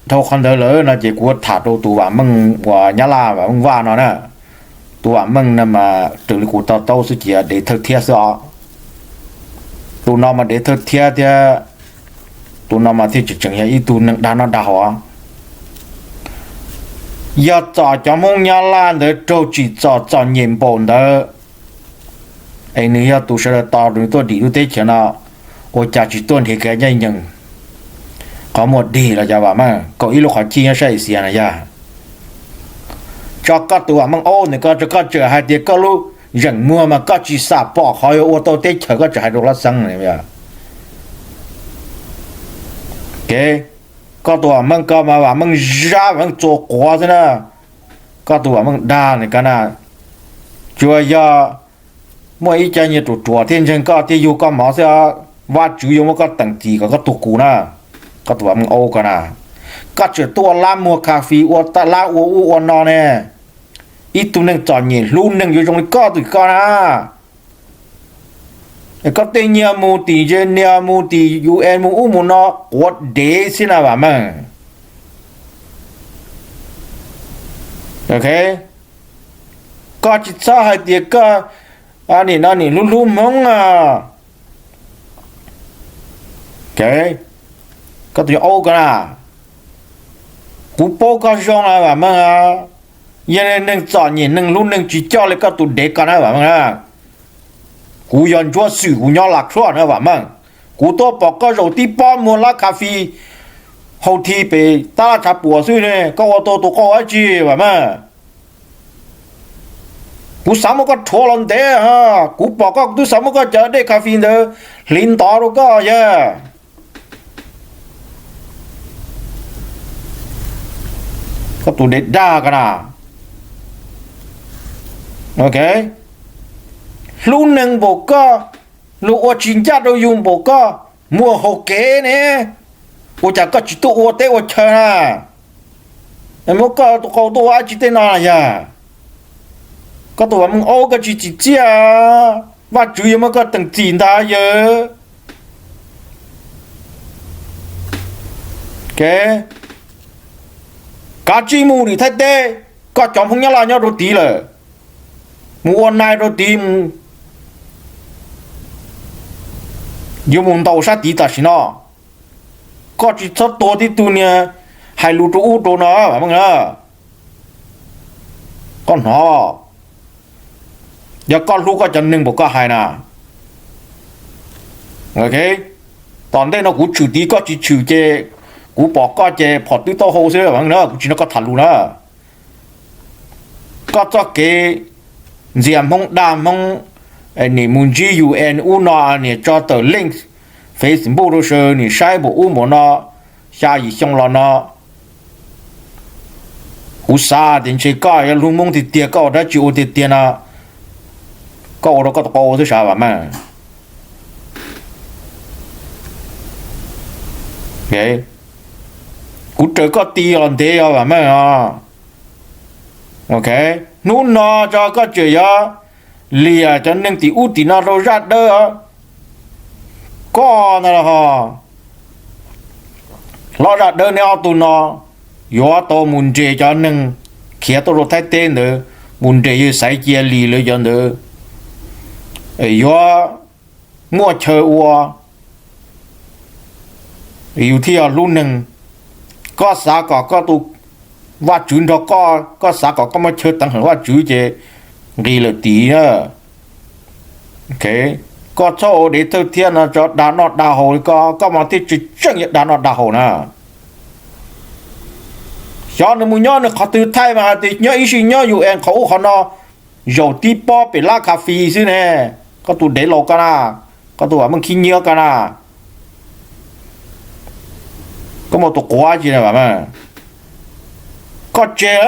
Dhau qhov ntawd lawm no ces kuv tham rau tus Vam Meej uas Nyab Laj Vam Meej Vaj no na. Tus Vam Meej no mas raws li kuv to taub xwb ces dev thawj thiab xwb os. Tus no mas dev thawj thiab thiab, tus no mas thiaj tseem tseem yog ib tug neeg dag noj dag haus. Yog txom cov Hmoob Nyab Laj ntawd raug tsim txom txom nyem npaum ntawd, es nws yog tus sawv daws tos nws tuaj dim lub teb chaws no, ua cas tsis tuaj nrhiav kev ncaj ncees? Qhov muag dig los cov Vam Meej, kaum ib lub qhov cij nyob sab Asia na yog. Tso koj tus Vam Meej aub ntawm koj tso, koj tseem hais tias koj lub zeem muag mas koj tsis xam pom qhov yuav ua tau teb chaws, koj tseem hais rau Hlob Xeeb. Koj tus Vam Meej ko mas Vam Meej zab Vam Meej txua quav xwb na. Koj tus Vam Meej dag ntawm ko na, tsuas yog muaj ib co nyias ruam ruam thiaj ntseeg koj thiaj yug koj mov xwb. Vajtswv yuav muab koj teem txim kom koj tuag kuv na. Koj tus Vam Meej aub ko na, koj tseem tuaj ua lab muag kha fis ua lab ua ub ua no ne. Ib tug neeg txom nyem hlub neeg yuav zoo li koj tus ko na, koj tej nyiag mus tim Geneva mus tim U N mus ub mus no quav dev xwb na Vam Meej. Koj tsis txhob hais tias koj nim no nim hlub hlub Hmoob a. Koj tus aub ko na, kuv paub koj zoo na Vam Meej. Yog neeg txom nyem neeg hlub neeg tsis coj li koj tus dev ko na Vam Meej na. Kuv yog Ntsuab Xwm kuv nyob Las Cruas na Vam Meej. Kuv tuaj pom koj zaum tib pob muag lab kha fis hau thi pem tab laj tshav puam xwb ne, koj ua tau tus qau dab tsi Vam Meej? Kuv xav muab koj rhuav los ntev, kuv pom koj kuv twb xav muab koj cov dej kha fis ntawd hliv ntov rau koj yog. Koj tus dev dag ko na. Hlub neeg npaum koj, luag ua tsis ncaj rau yus npaum koj, muaj hau kev ne, ua cas koj tsis tuaj ua teb ua chaw na? Muab koj tus qau tuaj ua dab tsi tej no yog? Koj tus Vam Meej aub, koj tsis txim txiaj, Vajtswv yuav muab koj teem txim ntag yawg. Kav tsij mus dim Thaib teb, koj cov Hmoob Nyab Laj nyob rau tid lawm, mus ua nai rau tid, yuav mus ntaus sab tid tam sim no. Koj tsis txhob tuag tib tug niag hais lus rau ub rau no Vam Meej na. Koj hnov, yog koj hlub koj cov neeg npaum koj hais na, tom ntej no kuv tshwm tid koj tsis tshwm ces kuv pom koj ces phom twb taub hau xwb Vam Meej na, kuv tsis nrog koj tham lus na. Koj txoj kev ntxias Hmoob dag Hmoob, nim mus ntsib U N ub no, niam tso tawm link Facebook rau sawv daws nim saib npaum ub npaum no, xya yim xyoo los no, kuv xav tias ntshe koj yog hlub Hmoob tiag tiag, koj ua dab tsi ua tiag tiag no, koj ua rau koj tus qau xwb sav Vam Meej. Kuv raws koj ti los ntev os Vam Meej os. Hnub no tso koj tseem yuav liam cov neeg tim ub tim no rau zaj dawb. Koj ntag los ho, hlob zaj dawb neb ob tug no yuav tau mus nres cov neeg khiav tuaj rau Thaib teb ntawd, mus nres yawg Xaiv Cia Lis lawv cov ntawd, yuav muaj chaw ua, yus thiaj yog hlub neeg. Koj xav kom koj tus Vajtswv nrog koj, koj xav kom koj muaj chaw teev hawm Vajtswv ces nqis lawm tid na. Koj txhob ua dev thawj thiab no, tso dag noj dag haus li koj, koj mas thiaj tsis tseem yog dag noj dag haus na. Xyov nws mus nyob nws qhov twg, thaij mas hais tias nyob ib sij nyob U N qhov ub qhov no, zaum tib pob pem lab kha fis xwb ne. Koj tus dev laus ko na, koj tus Vam Meej khib nyiab ko na, koj muaj tus quav tsi na Vam Meej? Koj tseg,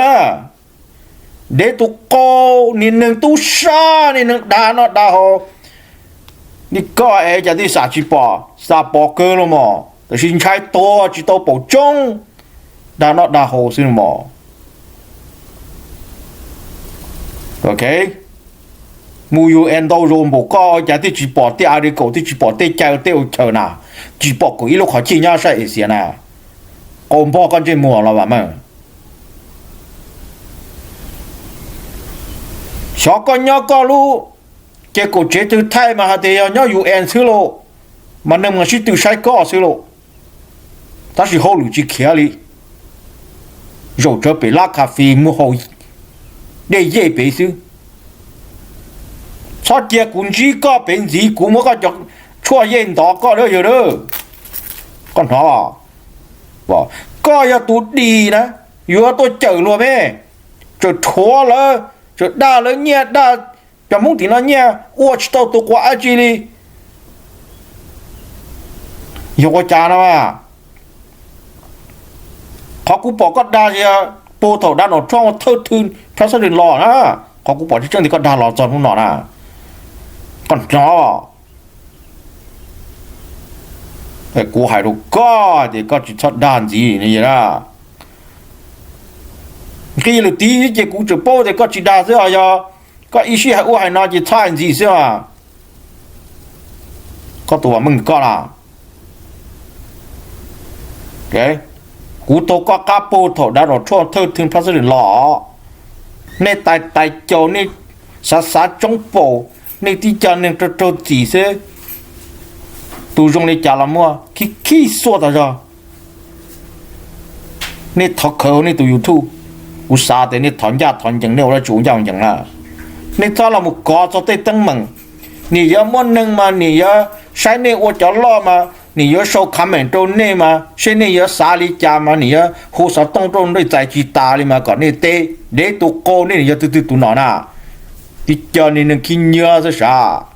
dev tus qau, niag neeg tub sab, niag neeg dag noj dag haus. Li koj es cas thiaj xam tsis pom, xam pom kawg los mas, tab sis ntshai tuag tsis tau paum tsoob, dag noj dag haus xwb los mas. Mus U N ntau zaus npaum koj cas thiaj tsis pom tej article, thiaj tsis pom tej cai tej ua chaw na, tsis pom kaum ib lub qhov cij nyob sab Asia na. qaug npog koj ntsej muag los vam meej. Xyov koj nyob koj lub, ces kaum tsev twg thaij mas hais tias yog nyob U N xwb lauj, mas neeg mas sib tw saib koj xwb lauj. Tab sis hauj lwm tsis khiav li, zaum tsawv pem lab kha fis muag haus dej yej pem xwb. Txhob cia kuv ntsib koj pem ntxiv, kuv muab koj cov tshuaj yej ntov koj dab yawg dab. Koj hnov, koj yog tus dim na, yuav tuaj cawm luag me, tseem rhuav lawv, tseem dag lawv nyiaj, dag cov Hmoob tim no nyiaj, ua tsis tau tus quas dab tsi li. Yog ua cas no, qhov kuv pom koj dag yog puag thaum Donald Trump thawj thwj president los na, qhov kuv pom tseeb tseeb tias koj dag los txog hnub no na. Koj hnov, kuv hais rau koj tias koj tsis txhob dag ntxiv na. Nqi lwm tiv ces kuv tseem paub tias koj tsis dag xwb os, yog koj ib sij hawm ua hais no ces txhob hais ntxiv xwb os. Koj tus vam meej koj na. Kuv taug koj qab puag thaum Donald Trump thawj thwj president los. Nej tais tais caus, nej xav xav tsoob paum, nej tib co neeg raug raug txim xwb. Tus zoo li cas los muaj, khib khib xuaj tas zog. Nej thov khawv hauv nej tus YouTube, kuv xav tias nej thov ncaj thov ncees, nej ua dab tsi ua ncaj ua ncees na. Nej txhob los mus kov txog tej teeb meem, nim yuav muab neeg mas nim yuav saib nej ua cov loj mas nim yuav sau comment rau nej mas seb nej yuav xav li cas mas nim yuav hu xov tooj rau nej txais tsis tas li mas kom nej teb dev tus qau nej nim yog twg twg tus nom na. Tib co neeg khib nyiab xwb sav.